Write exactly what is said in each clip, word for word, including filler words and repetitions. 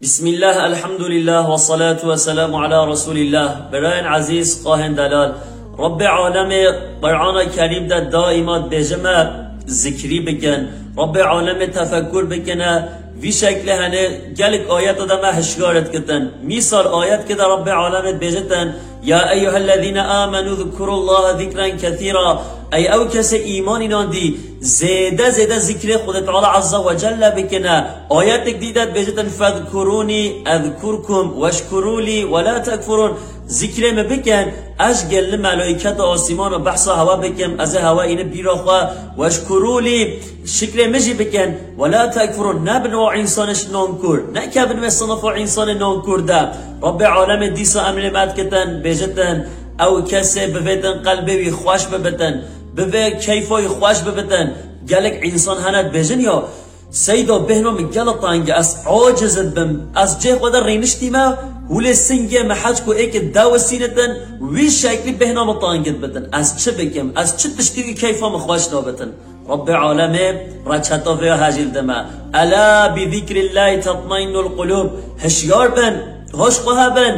Bismillah, elhamdulillah, ve salatu ve selamu ala Resulillah. Birayên ezîz, xwahên delal. Rabbê Alemê Qur'ana Kerîm de daîma dibêje me zikrî bikin. Rabbê Alemê tefekkur bikine. Vî şeklê hene gelek ayeta de me hişyar dikitin. Mîsal ayetke de Rabbê Alemê dibêjitin, "Ya eyyuhellezîne amenu zkurullaha zikren kethîra." Ey ew kesê îman înandî, zêde zêde zikrê Xwedê Teala Azze ve Celle bikine. Ayetek dî de dibêjitin, "Fezkurûnî ezkurkum weşkurû lî ve la tekfurûn." Zikrê min bikin, ez ji gel li melaîketa asîmana behsa hewa bikim, ez ê hewa îne bîra xwe, "Weşkurû lî", şikrê min jî bikin, "ve la tekfurûn", nebin o însanê ji nankor, nekevin wê sinifa însanê nankor de. Rabbê Alemê dîsa emrê me dikitin, bêjitin, ew kesê bivêtin qelbê wî xweş bibitin, bivê keyfa wî xweş bibitin. Gelek însan hene dibêjin, ya Seyda, bêhna min gela teng e, ez aciz dibim, ez cê xwe de rêniştîme, hûlê singê min hec ku êkê dewisînitin, wî şeklî bêhna min teng dibitin. Ez çi bikim? Ez çi tiştî wî keyfa min xweş nabitin? Rabbê Alemê reçeta vê ya hejîl dime. Ela bi zikrillahî tatmainnul qulûb. Hişyar bin, hoş xwe hebin.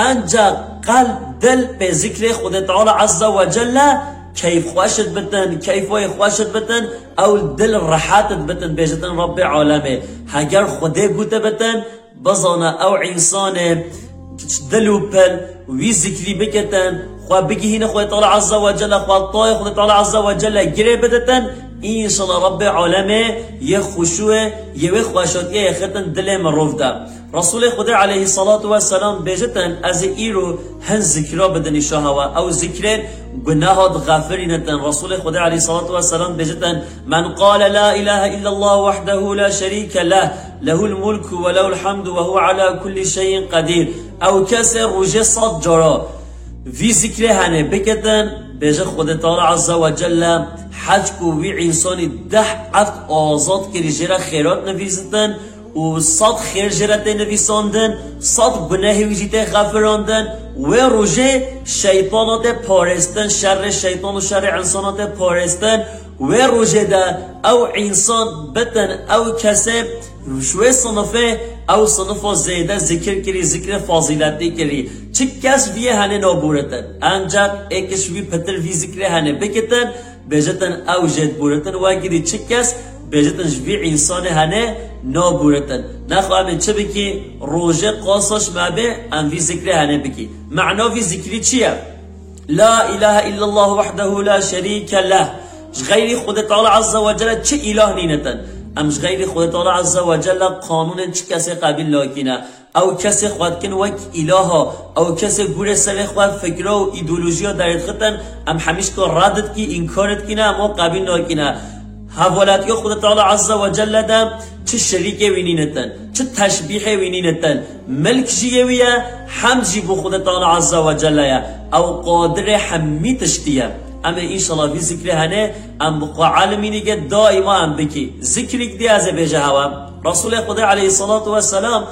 Enca qelb, dil pê zikrê Xwedê Teala Azze ve Celle keyf xweş dibitin, keyfa wê xweş dibitin, ew dil rehet dibitin, bêjitin Rabbê Alemê. Heger Xwedê gute bitin, bizane ew însanê dil û pil wî zikrî bikitin, xwe bigihîne Xwedê Teala Azze ve Celle, xwe tayê Xwedê Teala Azze ve Celle girê biditin, înşallah Rabbê Alemê yê xuşûyê, yê wê xweşatiyê yê xitin dilê mirov de. Resulê Xwedê aleyhissalatu vesselam bêjitin, ez ê îro hin zikra bidin îşa hewa. Ew zikrên guneha dixefirînitin. Resulê Xwedê aleyhissalatu vesselam bêjitin, "Men qale la ilahe illallah wahdehu la şerîke leh, lehul mulku ve lehul hamdu ve huve ala kulli şeyin qedîr." Ew kesê rojê sed cara vî zikrê hene bikitin, bêje Xwedê Teala Azze ve Celle, hec ku wî însanî deh eft azad kirî, jê re xêrat nivîsitin, û sed xêr jê re tê nivîsandin, sed gunehê wî jî tê xefirandin. Wê rojê şeytana tê parêstin, şerê şeytan û şerê însana tê parêstin. Wê rojê de ew însan bitin, ew kesê ji wê sinifê, ew sinifa zêde zikir kirî, zikrê fazîletî kirî. Çi kes viyê hene nabûritin. Enceq êk ji wî pitir vî zikrê hene bikitin, bêjitin ew jê dibûritin, wekî dî çi kes bêjitin ji vî însanê hene nabûritin. Nexwe em ê çi bikî, rojê qasa ji me bê, em vî zikrê hene bikî. Mena vî zikrî çi ye? La ilahe illallah wahdehu la şerîke leh. Ji xeyrî Xwedê Teala Azze ve Celle çi îlah nînitin. Em ji xeyrî Xwedê Teala Azze ve Celle qanûnên çi kesê qebîl nakîne. Ew kesê xwe dikin wek îlaha, ew kesê gurê serê xwe fikra û îdeolojiya derêdixitin, em hemîşka red dikî, înkar dikîne, em wan qebîl nakîne. Hevaletiya Xwedê Teala Azze ve Celle de çi şerîkê wî nînitin, çi teşbîhê wî nînitin. Milk jî yê wî ye, hemd jî bo Xwedê Teala Azze ve Celle ye. Ew qadirê hemî tiştî ye. Em ê înşallah vî zikrê hene, em bi xwe elimînî ke daîma em bikî. Zikrîk dî ez ê bêje hewe. Resulê Xwedê aleyhissalatu vesselam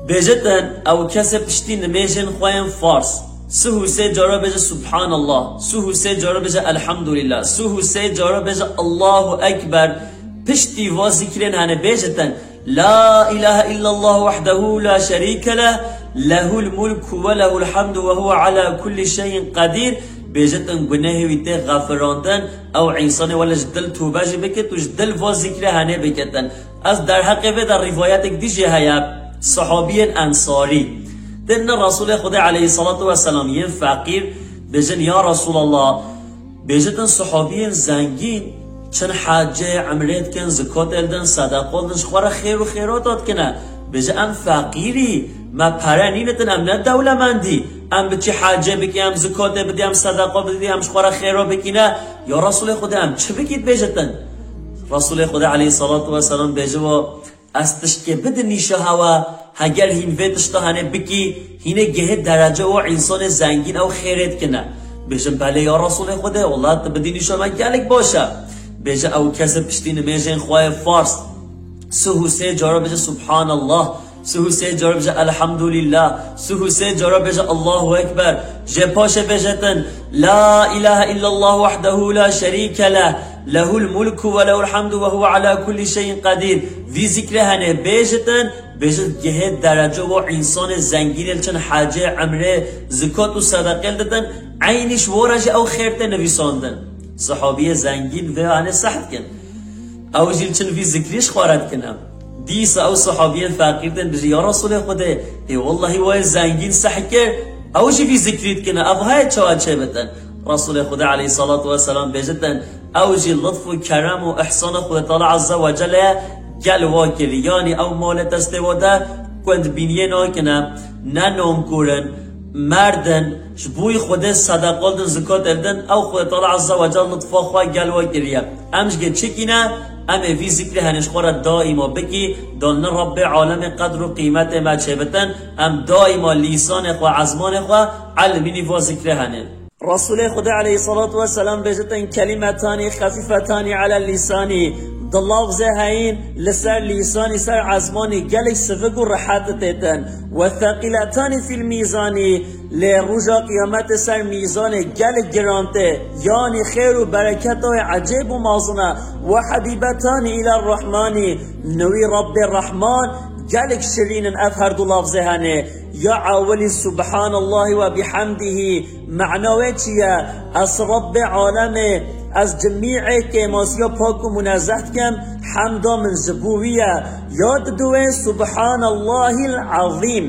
bêjitin, ew kesê piştî nimêjên xwe yên farz sih û sê cara bêje Subhanallah, sih û sê cara bêje Elhamdulillah, sih û sê cara bêje Allahu Ekber, piştî va zikrên hene bêjitin, La ilahe illallah wahdehu la şerîke leh, lehul mulku ve lehul hamdu ve huve ala kulli şeyin qedîr, bêjitin gunehê wî tê xefirandin, ew însanê wele ji dil tûbe jî bikit û ji dil va zikrê hene bikitin. Ez derheqê vê de rîvayetek dî jî heye, sahabiyên ensarî. Têne Resulê Xwedê aleyhissalatu vesselam yên feqîr bêjin, Ya Resulallah, bêjitin sahabiyên zengîn çin hecê, emrê dikin, zikatê didin, sedeqa didin, ji xwe re xêr û xêrata dikine. Bêje, em feqîrî, me pere nînitin, em ne dewlemendî. Em biçî hecê bikî, em zikatê bidî, em sedeqa bidî, em ji xwe re xêra bikîne. Ya Resulê Xwedê, em çi bikî dibêjitin? Resulê Xwedê aleyhissalatu vesselam bêje wa, Ez tiştkê bidinîşa hewe, heger hîn vê tişta hene bikî, hînê gihê derece û însanê zengîn ew xêrê dikine. Bêjin, belê ya Resulê Xwedê, wela tu bidînîşa me gelek baş e. Bêje, ew kesê piştî nimêjên xwe yê farz sih û sê cara bêje Subhanallah, sih û sê cara bêje Elhamdulillah, sih û sê cara bêje Allahu Ekber. Jê paşê bêjetin, La ilahe illallah wahdehu la şerîke leh, Lehul mulku ve lehul hamdu ve huve ala kulli şeyin qadir. Vî zikrê hene bêjitin, bêjit gihê derece û însanê zengînê li çin hecê, emrê, zikat û sedeqê ditin, eynî ji wora jî ew xêr tê nivîsandin. Sihabiyê zengîn vê hene seh dikin. Ew jî li çin vî zikrî ji xwe re dikine. Dîsa ew sihabiyên feqîr tên, bijî, ya Resûlê Xwedê, ê wellahî wê zengîn seh kir, ew jî vî zikrî dikine, ev heye çawa çêbitin? Resûlê Xwedê aleyhissalatu vesselam bêjitin, ew jî lutf û kerem û ihsana Xwedê Teala Azze ve Celle ye, gel wa kirî. Yanî ew malê destê wa de ku em dibîniyê nakine, ne nankor in, merdin, ji bo wî Xwedê sedeqa didin, zikat didin, ew Xwedê Teala Azze ve Celle lutfa xwe gel wa kiriye. Em ji gê çikî ne, em ê vî zikrê henê ji xwe re daîma bikî, da li Rebbê alemê qedr û qîmetê me çêbitin, em daîma lîsanê xwe, ezmanê xwe elimînî va zikrê henê. Resûlê Xwedê aleyhissalatu vesselam bêjitin, kelimetani xefîfetani alel lîsani, di lafzê heyîn li ser lîsanî, ser ezmanî gelek sivik û rehet têtin. Ve theqîletani fil mîzanî, lê roja qiyametê ser mîzanê gelek giran tê. Yanî xêr û bereketa wê ecêb û mezin e. Ve hebîbetanî îla rehmanî, navî Rebbê Rehman gelek şirîn in ev her du lafzê henê. Ya ewilî subhanallahî ve bihamdihî, mena wê çi ye? Ez Rebbê alemê, ez cimî ê kêmasiya pak û munezzeh dikim, hemda min ji bo wî ye. Ya diduwê subhanallahîl ezîm.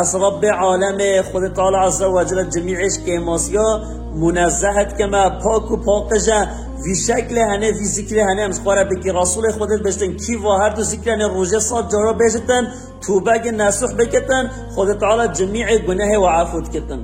Ez Rebbê alemê, Xwedê Teala Azze ve Celle cimî ê ji kêmasiya munezzeh dikime, pak û paqij e. Vî şeklê hene, vî zikrê hene, em ji xwe re bikî. Resûlê Xwedê dibêjtin, kî va her du zikrê hene rojê sed cara bêjitin, tûbegê nesuh bikitin, Xwedê Teala cimî ê gunehê we efû dikitin.